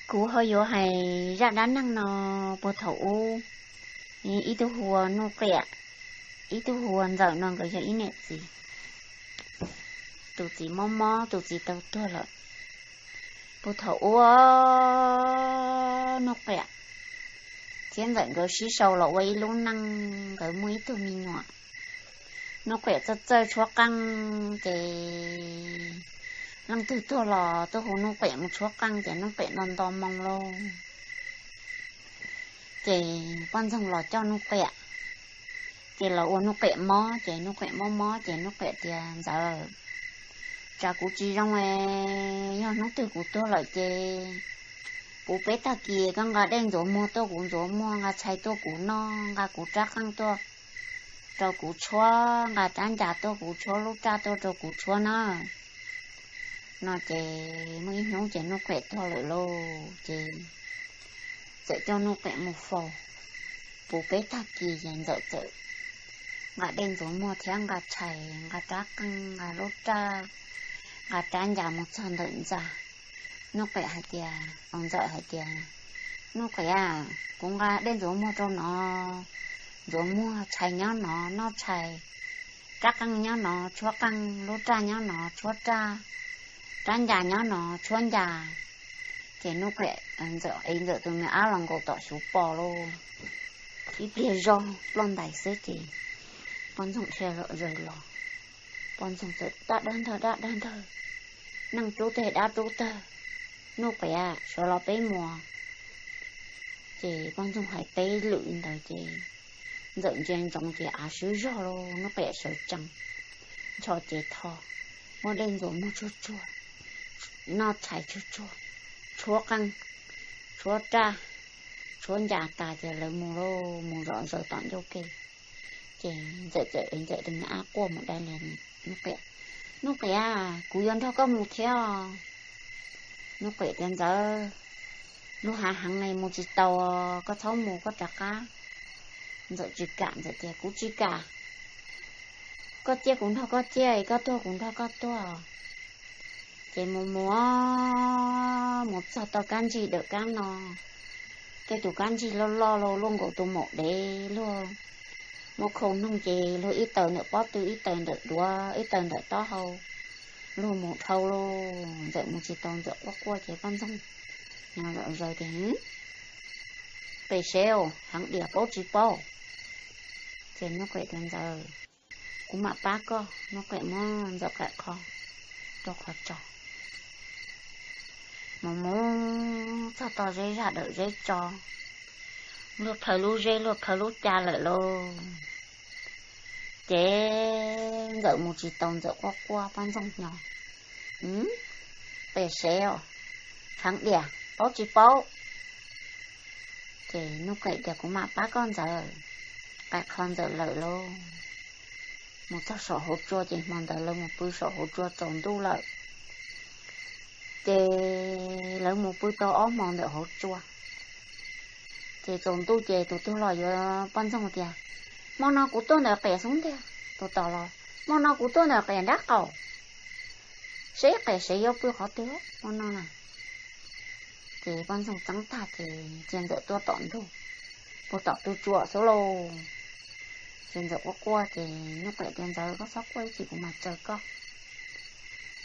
Kuv ho yuav hais zaj dab neeg no puag thaum ub, ib tug hu ua Nuj Qiam, ib tug hu ua Ntxawm no nkawd yog ib niam txiv. Tus txiv mob mob, tus txiv tau tuag lawm. Puag thaum ub Nuj Qiam thiab Ntxawm nkawd sib sau los ua ib lub neej, nkawd muaj ib tug me nyuam. Nuj Qiam txawj txawj tshuab qeej ces leej twg tuag los tuaj hu Nuj Qiam mus tshuab qeej ces Nuj Qiam nto nto moo lauj. Ces poj ntxoog los coj Nuj Qiam, ces los ua Nuj Qiam mob, ces Nuj Qiam mob mob ces Nuj Qiam tias, Ntxawm, tsam kuv tsis zoo, yog hnub twg kuv tuag lawm ces puv peb tag kis koj nqa dej ntxuav muag tuaj kuv ntxuav muag, nqa tshais tuaj kuv noj, nqa kuv rab qeej tuaj rau kuv tshuab, nqa rab ncas tuaj kuv tshuab, lub raj tuaj rau kuv tshuab na. No ces muaj ib hnub ces Nuj Qiam tuag lawm lauj, ces txawm coj Nuj Qiam mus faus. Puv peb tag kis ces Ntxawm txawm nqa dej ntxuav muag thiab nqa tshais, nqa rab qeej, nqa lub raj, nqa rab ncas mus txog ntawm ntxa. Nuj Qiam hais tias, Ntxawm hais tias, Nuj Qiam, kuv nqa dej ntxuav muag rau no, ntxuav muag, tshais nyob no, noj tshais, rab qeej nyob no, tshuab qeej, lub raj nyob no, tshuab raj, rab ncas nyob no, tshuab ncas. Ces Nuj Qiam, Ntxawm ev Ntxawm tus me ab los nkaus tom xyuv pos lauj. Ib pliag zog ploj ntais xwb ces poj ntxoog dhia zom zaws los, poj ntxoog txawm dab dab ntawg dab dab ntawg, neej rub teg dab rub tawg, Nuj Qiam, sawv los peb mus. Ces poj ntxoog hais peb lwm ntawd ces Ntxawm ntsia ntsoov ces av swb zog lauj, Nuj Qiam sawv tsees, ncho cev tho, muab dej ntxuav muag tsuag tsuag, noj tshais tsuag tsuag, tshuab qeej, tshuab raj, tshuab ncas tas ces lawv mus lauj, mus zom zaws tom ncauj ke. Ces Ntxawm txawm, Ntxawm tus me ab quaj mus dai li, Nuj Qiam, Nuj Qiam, kuv yuav nrog koj mus thiab. Nuj Qiam tias, Ntxawm, lub hav heev li mus tsis tau, koj txhob mus, koj rov qab. Ntxawm tsis kam, Ntxawm tias, Kuv tsis kam, koj ciaj kuv nrog koj ciaj, koj tuag kuv nrog koj tuag. Ces mus mus mus txog tau kab ntsig dawm kab no, tej tus kab ntsig loj loj lauj, luaj nkaus tus maum dev, luag muaj khau noog ces luag ib taws ntawm pob tw, ib taws ntawm duav, ib taws ntawm taub hau, luag mus dhau lauj. Ntxawm mus tsis tau, Ntxawm quaj quaj ces poj ntxoog nyob zom zaws tias, Qis sev, heev diam paub tsis paub? Ces Nuj Qiam tias, Ntxawm, kuv mam pab koj. Nuj Qiam muab Ntxawm qaim qho rau qhov tsos, mus mus txog tau zeb zag dawm zeb tso, luag plhaw lub zeb luag plhaw lub ca lawm lauj. Ces Ntxawm mus tsis tau, Ntxawm quaj quaj, poj ntxoog nyob, Qis sev, heev diam paub tsis paub? Ces Nuj Qiam tias, Kuv mam pab koj Ntxawm. Qaim qho Ntxawm lawm lauj. Mus txog saum hauv tsua ces hmo ntawd lawv mus pw saum hauv tsua tsaus ntuj lawm. Ces lawv mus pw tau ob hmo ntawm hauv tsua. Ces tsaus ntuj ces tus tug los yuav poj ntxoog tias, Hmo no kuv tuaj ntawm Qiam xub ntiag. Tus tom los, Hmo no kuv tuaj ntawm Qiam nrab qaum, seb Qiam sev yuav pw qhov twg hmo no na. Ces poj ntxoog txeeb tag ces cia Ntxawm tuaj tom ntug, puag tom tw tsua xwb lauj. Ces Ntxawm quaj quaj ces Nuj Qiam tias, Ntxawm, koj txhob quaj, ib chim kuv mam tsaws koj.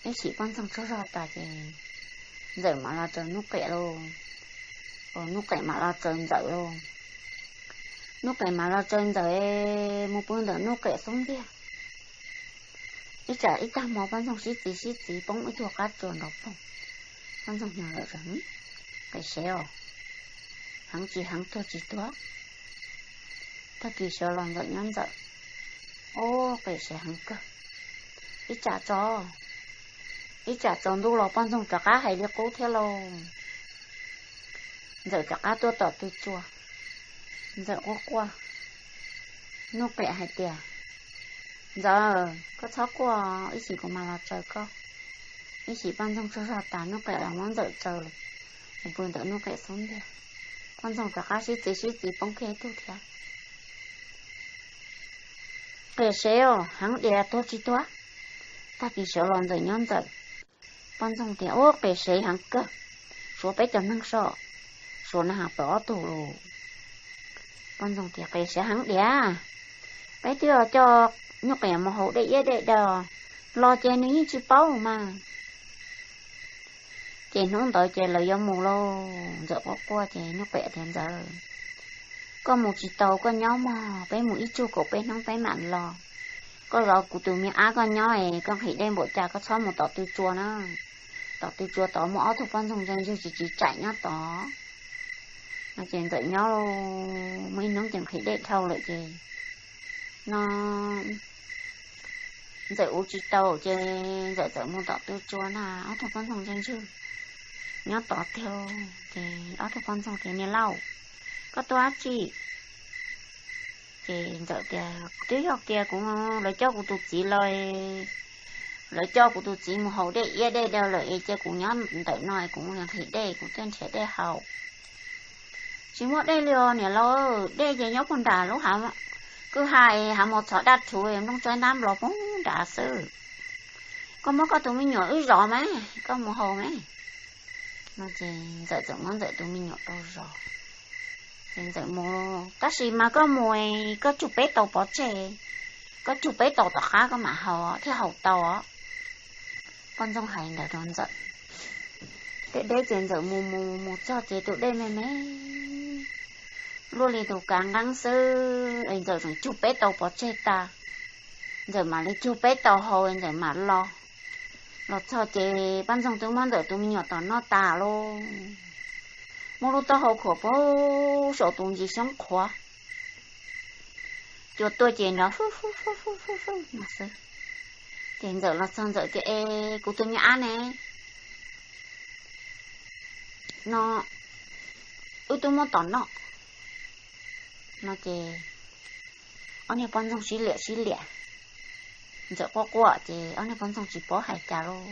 Ib chim poj ntxoog tsaug zog tas ces Ntxawm mam los tsaws Nuj Qiam lauj. Nuj Qiam mam los tsaws Ntxawm lauj. Nuj Qiam mam los tsaws Ntxawm, mus pw ntawm Nuj Qiam xub ntiag. Ib tsam ib tag hmo poj ntxoog sib txiv sib txiv poob ib tug qab tsua nrov poog. Poj ntxoog nyob zom zaws, Qiam sev os, heev tsis heev, tuag tsis tuag? Tag kis sawv los Ntxawm nyob Ntxawm. Ub, Qiam sev heev kawg. Ib tsam tso, ib tsam tsaus ntuj los poj ntxoog rov qab hais li qub thiab lauj. Ntxawm rov qab tuaj tom tw tsua. Ntxawm quaj quaj. Nuj Qiam hais tias, Ntxawm, koj txhob quaj, ib chim kuv mam los tsaws koj. Ib chim poj ntxoog tsaug zog tas Nuj Qiam los muab Ntxawm tsaws, mus pw ntawm Nuj Qiam xub ntiag. Poj ntxoog rov qab sib txiv sib txiv poob kiag ib tug thiab. Qiam sev os, heev diam, tuag tsis tuag? Tag kis sawv los Ntxawm nyob Ntxawm. Poj ntxoog tias, Ub, Qiam sev heev kawg. suav peb cov neeg so, suav na has pab ob tug lus. Poj ntxoog tias, Qis siav heev diav, peb twb coj Nuj Qiam mus haus dej iab dej daug los ces nws yeej tsis paub mas. Ces hnub ntawd ces lawv yuav mus lauj, Ntxawm quaj quaj ces Nuj Qiam tias, Ntxawm, koj mus tsis tau, koj nyob mog, peb mus ib tsug kaum peb hnub peb mam los. Koj zov kuv tus me ab koj nyob es koj nqhis dej npaum cas koj txhob mus tom tw tsua na. Tom tw tsua tod muaj ob tug poj ntxoog ntse ntswg tsis tsim tsaim nyob tod. No ces Ntxawm nyob muaj ib hnub ces nqhis dej dhau lawm ces no Ntxawm ua tsis tau ces Ntxawm txawm mus tom tw tsua na, ob tug poj ntxoog ntse ntswg nyob tod tiag. Ces ob tug poj ntxoog tias, Niam laus, koj tuaj dab tsi? Ces Ntxawm tias, Twb yog tias kuv, lawv coj kuv tus txiv los, lawv coj kuv tus txiv mus haus dej iab dej daug lawm es cia kuv nyob ntawm no es kuv mus nqhis dej, kuv thiaj nrhiav dej haus. Tsis muaj dej li os niam laus, dej ces nyob puag nram lub hav kwj ha, hav mos txhov daj rhuv, nplooj tsaib ntab nplos puag nrad xwb. Koj muab koj tus me nyuam wb zov mas, koj mus haus mas. No ces Ntxawm txawm muab Ntxawm tus me nyuam rau zov. Ces Ntxawm mus, Tab sis mas koj mus, koj tsug peb taus pov tseg, koj tsug peb taus tom qab koj mam haus thiaj haus tau. Poj ntxoog hais ntawd rau Ntxawm. Deb deb ces Ntxawm mus mus mus txog ces tus dej me me luaj li tus kav nqeeb xwb es Ntxawm tseem tsug peb taus pov tseg tas, Ntxawm mam li tsug peb taus haus Ntxawm mam los. Los txog ces poj ntxoog twb muab Ntxawm tus me nyuam tom noj tas lauj. Muab lub taub hau khuam puag saum tus ntsis xyoob qhuav, cua tuaj ces nrov fwb fwb fwb fwb no xwb. Ces Ntxawm los txog Ntxawm tias, Es kuv tus me ab ne? No wb twb muab tom noj. No ces ob niag poj ntxoog sib liam sib liam, Ntxawm quaj quaj ces ob niag poj ntxoog tsis paub hais cas lauj.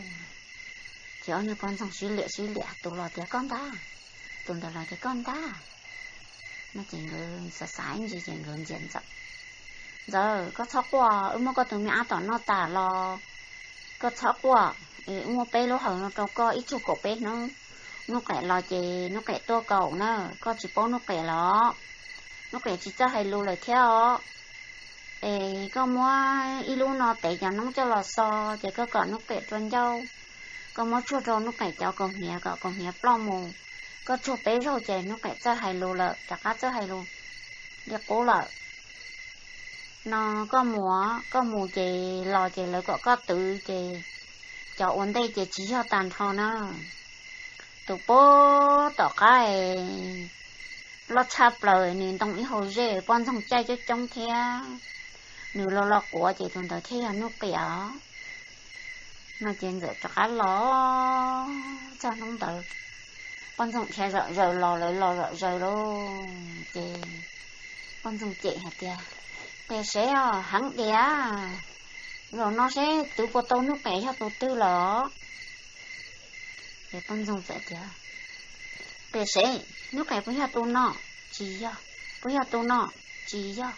Ces ob niag poj ntxoog sib liam sib liam, tus los tias, Koj ntag. Tus ntawd los tias, Koj ntag. No ces nkawd xav xav ib ntsis ces nkawd ntxias Ntxawm, Ntxawm, koj txhob quaj, wb muab koj tus me ab tom noj tas los koj txhob quaj. Wb muab peb lub hawm no rau koj ib tsug kaum peb hnub, Nuj Qiam los ces Nuj Qiam tuaj kaum na, koj tsis paub Nuj Qiam los? Nuj Qiam tsis txawj hais lus lawm thiab os. Es koj muab ib lub no tev cov noob coj los xo, ces koj kom Nuj Qiam rua ncauj, koj muab tsuag rau Nuj Qiam cov kaus hniav kom kaus hniav ploj mus. Koj tsuag peb zaug ces Nuj Qiam txawj hais lus lawm, rov qab txawj hais lus li qub lawm. No koj mus, koj mus ces los ces lawv kom koj twv ces cov ua ntej ces tsis yog tag nrho na. Tus puag tom qab es loj tshaj plaws nws ntoo ib hau zej, poj ntxoog caij coob coob thiab, nws los los quav ces tus ntawd thiaj yog Nuj Qiam os. No ces Ntxawm rov qab los txog hnub ntawd, poj ntxoog dhia zom zaws los, lawv los zom zaws lauj. Ces poj ntxoog cem hais tias, Qias sev os, heev diav, zaum no seb twv puas tau Nuj Qiam yog tus twg lawm. Ces poj ntxoog txawm tias, Qias sev, Nuj Qiam puas yog tus no? Tsis yog. Puas yog tus no? Tsis yog.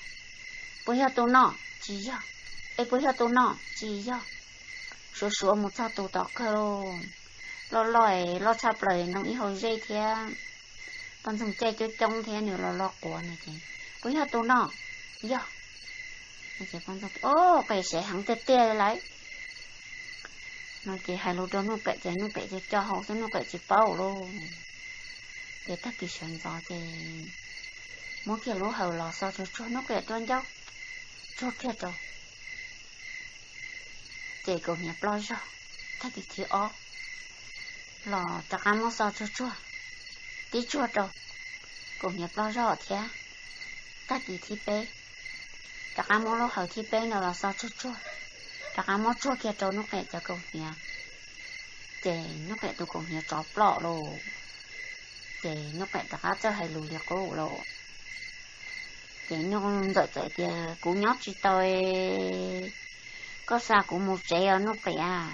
Puas yog tus no? Tsis yog. Es puas yog tus no? Tsis yog. Suav suav mus txog tus tom kawg, loj loj, loj tshaj plaws ntoo ib hau zej thiab, poj ntxoog caij coob coob thiab nws los los quav no ces, Puas yog tus no? Yog. Os, qias sev heev tiag tiag li lawm. No ces hais lus rau Nuj Qiam ces Nuj Qiam co co hau xwb, Nuj Qiam tsis paub lauj. Ces tag kis sawv ntxov ces muab kiag lub hawm los xo tsuag tsuag, Nuj Qiam rua ncauj, tsuag kiag rau. Ces kaus hniav ploj zog. Tag kis thib ob los rov qab muab xo tsuag tsuag, tib tsuag rau, kaus hniav ploj zog thiab. Tag kis thib peb rov qab muab lub hawm thib peb no los xo tsuag tsuag, rov qab muab tsuag kiag rau Nuj Qiam cov kaus hniav. Ces Nuj Qiam tus kaus hniav tsov ploj lauj. Ces Nuj Qiam rov qab txawj hais lus li qub lauj. Ces Nuj Ntxawm txawm tias, Kuv nyob tsis tau, koj xa kuv mus tsev os Nuj Qiam.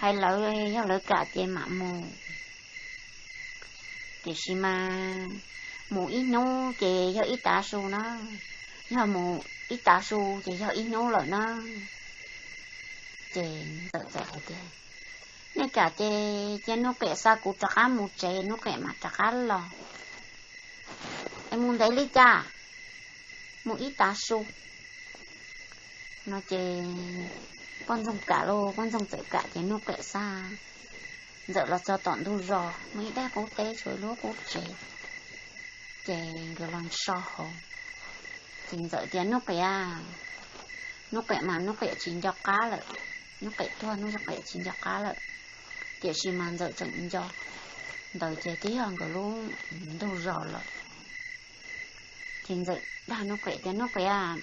Hais lawv, yog lawv kam ces mam mus. Tiam sis mas mus ib hnub ces yog ib tav su na, yog mus ib tav su ces yog ib hnub lawm na. Ces Ntxawm txawm hais tias, Nej kam ces cia Nuj Qiam xa kuv rov qab mus tsev, Nuj Qiam mam rov qab los. Es mus ntev li cas? Mus ib tav su no ces poj ntxoog kam lauj, poj ntxoog txawm kam ces Nuj Qiam xa Ntxawm los txog tom ntug zos muaj ib daim qub teb tshuav ib lub qub tsev, ces nkawd los so hauv. Ces Ntxawm tias, Nuj Qiam, Nuj Qiam mas Nuj Qiam tsis nco qab lawm, Nuj Qiam tuag Nuj Qiam tsis nco qab lawm, tiam sis mas Ntxawm tseem nco ntawd ces twb yog nkawd lub ntug zos lawm. Ces Ntxawm dag Nuj Qiam tias, Nuj Qiam,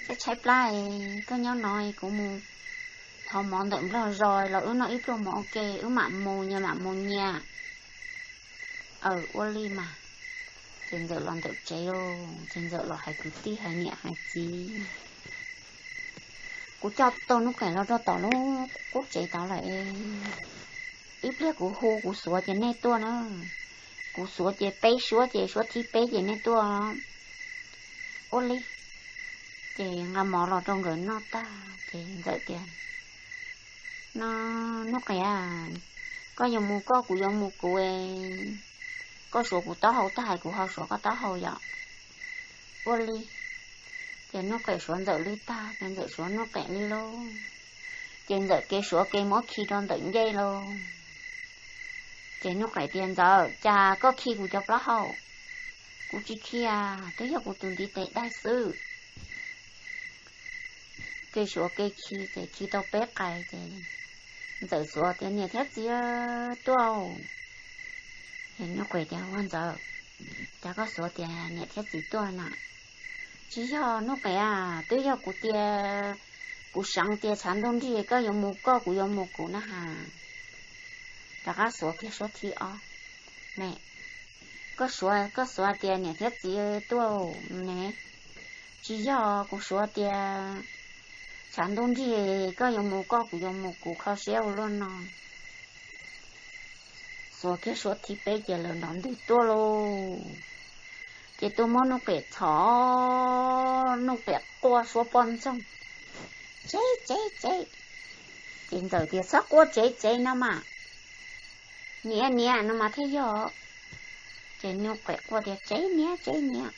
tshaib tshaib plab, koj nyob no kuv mus thov mov ntawm Nplog zos los wb noj ib pluag mov ua ke, wb mam mus nyias mam mus nyias. Aws, ua li mas. Ces Ntxawm los ntawm tsev lauj, ces Ntxawm los hais kwv tij hais niam hais txiv, Kuv coj tau Nuj Qiam los rau tom lub qub tsev tod lawm es, ib pliag kuv hu kuv suav ces nej tuaj na. Kuv suav ces peb suab ces suab thib peb ces nej tuaj. Ua li. Ces nqa mov los rau nkawd noj tag ces Ntxawm tias, No, Nuj Qiam, koj yuav mus koj, kuv yuav mus kuv, koj suav kuv taub hau tag hais kuv ho suav koj taub hau yom. Ua li. Ces Nuj Qiam suav Ntxawm li tag ces Ntxawm suav Nuj Qiam li lauj. Ces Ntxawm kev suav kev muab khi rau Ntxawm ncej lauj. Ces Nuj Qiam tias, Ntxawm, cas koj khi kuv cov plaub hau? Kuv tsis khi, twb yog kuv tus ntiv tes daig xwb. Kev suav kev khi ces khi tau peb qais ces Ntxawm suav tias, Niam thiab txiv tuaj. Ces Nuj Qiam tias, Ua Ntxawm, cas koj suav tias niam thiab txiv tuaj na? Tsis yog Nuj Qiam, twb yog kuv tias, kuv seev tias tshav ntuj nrig koj yuav mus koj, kuv yuav mus kuv na has. Rov qab suav kiag suab thib ob ne. Koj suav, koj suav tias niam thiab txiv tuaj ne. Tsis yog, kuv suav tias tshav ntuj nrig koj yuav mus koj, kuv yuav mus kuv, kho siab ua luaj no. Suav kiag suab thib peb ces lawv nrov ntwg tuaj lauj. Ces tuaj muab Nuj Qiam txhom, Nuj Qiam quaj suab poj ntxoog, Tsev, tsev, tsev. Ces Ntxawm tias, Txhob quaj, tsev, tsev no mas, niam, niam no mas thiaj yog. Ces Nuj Qiam quaj tias, Tsev niam, tsev niam.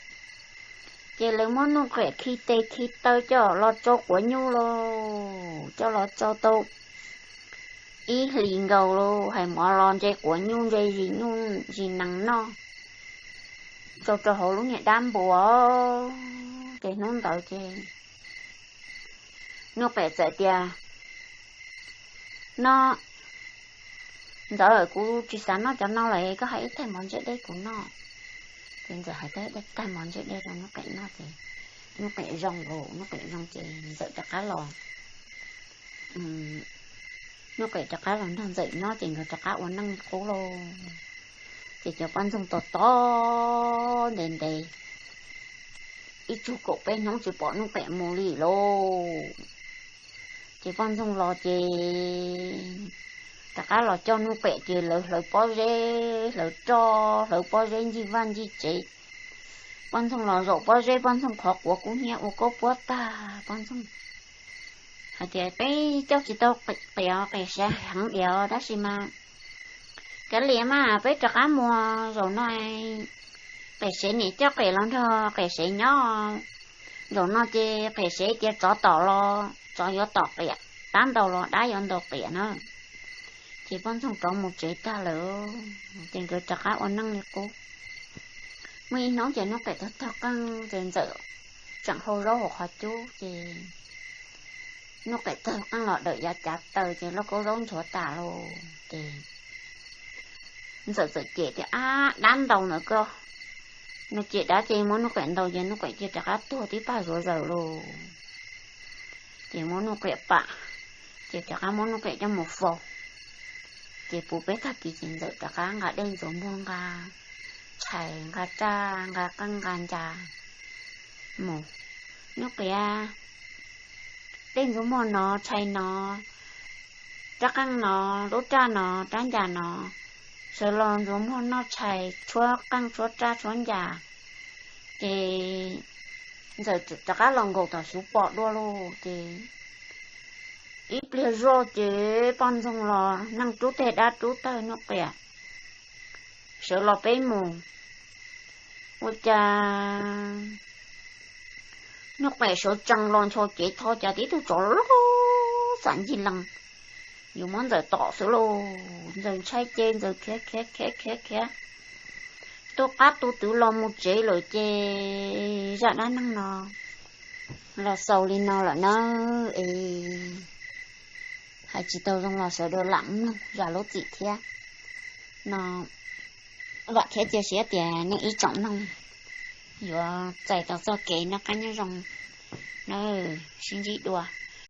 Ces lawv muab Nuj Qiam khi tes khi taw coj los tsau quav nyuj lauj, coj los tsau tau ib hlis nkaus lauj, hais mov los ntse quav nyuj ntse zis nyuj zis nees noj, tsau rau hauv lub niag dab npua. Ces hnub ntawd ces Nuj Qiam txawm tias, No, Ntxawm, kuv tsis xav noj cov no lawm, koj hais ib tais mov ntse dej kuv noj. Ces Ntxawm hais ib tais mov ntse dej rau Nuj Qiam noj ces Nuj Qiam zoo lauj, Nuj Qiam zoo ces Ntxawm rov qab los, Nuj Qiam rov qab los nrog Ntxawm nyob ces nkawd rov qab ua neej qub lauj. Ces cov poj ntxoog tos tos ntev ntev, ib tsug kaum peb hnub tsis pom Nuj Qiam mus li lauj. Ces poj ntxoog los ces rov qab los coj Nuj Qiam ces lawv hlawv pob zeb, hlawv roj, hlawv pob zeb ncig vaj ncig tsev. Poj ntxoog los zaum pob zeb, poj ntxoog qhov quav kub hnyiab ua koj puab tag, poj ntxoog hais tias, Peb coj tsis tau qias, qias sev heev diam, tab sis mas kav liam mas peb rov qab mus, zaum no qias sev niam coj qias los nrog qias sev nyob. Zaum no ces qias sev tias tsov tom los tsov yuav tom qias, dab ntaus los dab yuav ntaus qias na. Ces poj ntxoog rov mus tsev tag lawm, ces nkawd rov qab ua neej li qub. Muaj ib hnub ces Nuj Qiam tag tog qeej ces Ntxawm tseem hau zaub hauv qhov cub ces Nuj Qiam tag qeej los dawm yav cav taws ces lauj kaub zaub nchuav tas lauj ces Ntxawm txawm cem tias, Ab, dab ntaus ntawm koj no. Ces dab ces muab Nuj Qiam ntaus ces Nuj Qiam cia rov qab tuag tib pag zuav zaws lauj. Ces muab Nuj Qiam pam, ces rov qab muab Nuj Qiam coj mus faus. Ces puv peb tag kis ces Ntxawm rov qab nqa dej ntxuav muag, nqa tshais, nqa raj, nqa qeej nqa ncas mus. Nuj Qiam, dej ntxuav muag no, tshais no, rab qeej no, lub raj no, rab ncas no, sawv los ntxuav muag noj tshais, tshuab qeej tshuab raj tshuab ncas. Ces Ntxawm rov qab los nkaum tom xyuv pom dua lauj ces Ib pliag zoj ces poj ntxoog los neeg rub teg dab rub tawg, Nuj Qiam, sawv los peb mus. Ua cas Nuj Qiam sawv tsees los ncho cev tho cas tib tug tsov loj xam ncig lees yuav muab Ntxawm tom xwb lauj. Ntxawm ntshai ces Ntxawm khiav khiav khiav khiav khiav tuaj qab tuaj twv los mus tsev lawm ces zaj dab neeg no los xaus li no lawm nawb. Es hais tsis tau zoo los sawv daws lam mloog zam lub txim thiab no. Vam thiab cia siab tias nej ib tsoom mloog yuav txais tau txoj kev noj qab nyob zoo nawb. Sib ntsib dua.